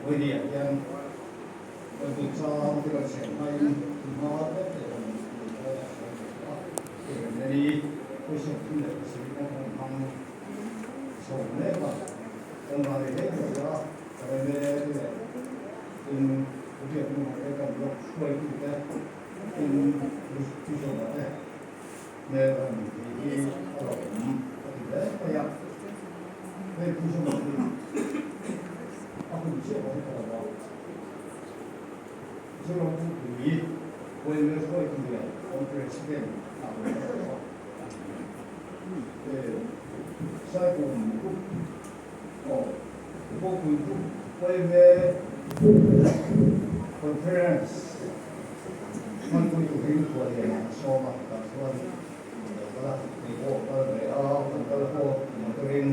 Vawinia hian Bible chang te kan chhiar hmain hma tep teh kan inkhawm a sawi ve tawh a, hei kan en i 37 na kan hmang chho mek a, kan vani hle mai a, kan eme te leh tin Biak hmunah te kan blog hruaitu te tin Bishop-a te hmel a rawn tih hi a lo awm a ti hle mai a, hei Bishop-a hi a hun chiah pawh hi ka lo va. Zoram Pukpui Huaimel hruaitu leh an President a awm tawh a. Saipum Group aw Pukpui Group Huaimel Conference hmanpui turin khuallian an sawm a, tah chuan an lo kal a, kei pawh kal ve a, kan kal haw motor-in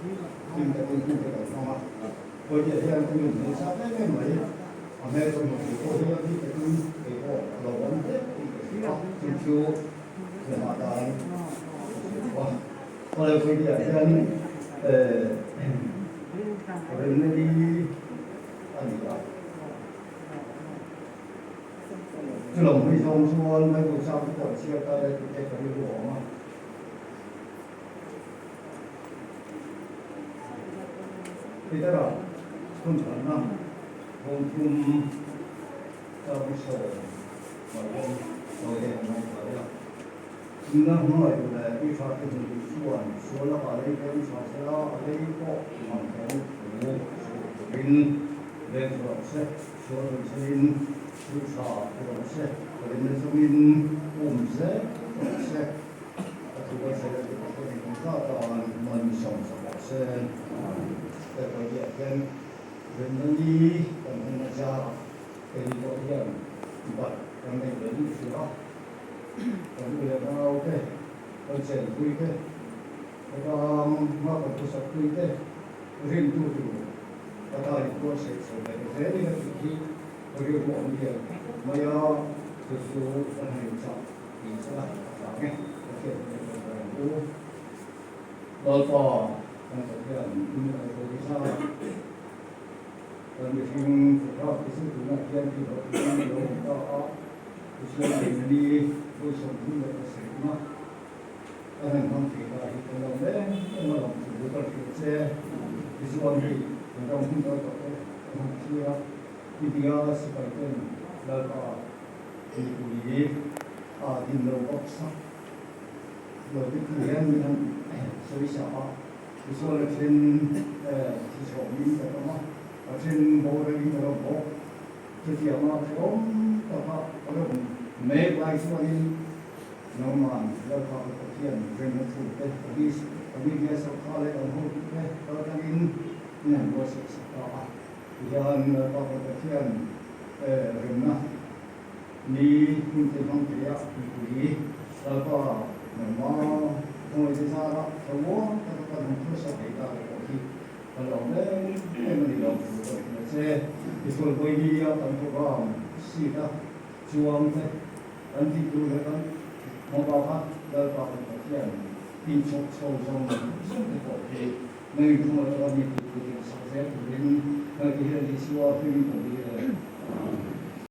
hlim takin hun te kan hmang a, Kawihtiah hian ka nun hmel chak em em mai, a hmel ka hmuh tur pawh hi a bik takin kei pawh a lo awm hle tih ka hria a, chu chu hmuhah tan ka hria tawh a. Awle Kawihtiah hian remna ni a ni a, chu lo hmui zawng chuan Bible chang te pawh an chhiar ta le tih te ka rilru a awm a. Petera chhunchhanna thawmthum chang sawi mai hian sawi leh an ngaithla ila. Nuna hmangaih leh mi tha te hmuh duh chuan sual lakah lei peng tha sela a lei pawh ngam tho thu suh turin veng chu rawh se, sual rawn sawiin thil tha ti rawh se, rinna chungin um zel rawh se. A thu kan sawi leh chu Pathian in kan zat a, man mi sawm sak rawh se. He pawihliah hian rinna ni kan hman a zar a, keini pawh hian bat kan nei ve duh hria a, kan u leh nau te, kan chenpui te, khawtlang hma kan thusak pui te rintu tur ka ta in buatsaih chho leh zel in a tih hi rilru awm lian mai a, chu chu kan han inchah. Tih chu a vang e, Pathian hi kan rawng ang u. Lalpa kan Pathian in kan sawi sa a, kan mihring photograph te chu tunah hian tih loh turin a lo awm ta a, tichuan keimahni vawi 37 na kan han hmang thei ta hi kan lo em em a lawm chu ka hrilh che, tichuan hei kan ram hun kal tawh te kan han thlir a, India sipai ten Lalpa Mipui a din lo bawk sak lo te khi hian min han sawi sa a, tichuan a then thi chhawmin ka tam a, a then boralin ka lo bawk. Chutianga hrehawm taka ka lo awm mek lai chuanin nangman Lalpa ka Pathian remna thu te, Bolivia sawrkar leh kan hotute kal tlangin min han buatsaih sak ta a. Tihian Lalpa ka Pathian remna ni hun te hmang thei a mipui Lalpa nangma khawngaih te zara thlamuang taka kan han khawsa thei ta te pawh hi ka lawm em em a ni lo thu ka hria che. Tichuan vawinia kan program seat a chuang te kan tih tur leh kan hmabaka Lalpa kan Pathian inchhawp chho zawng zawng te pawh hi Nang in thung atanga mi tih tur in sak zel turin Nang ti hian Isua hmingin ka dil e. Amen.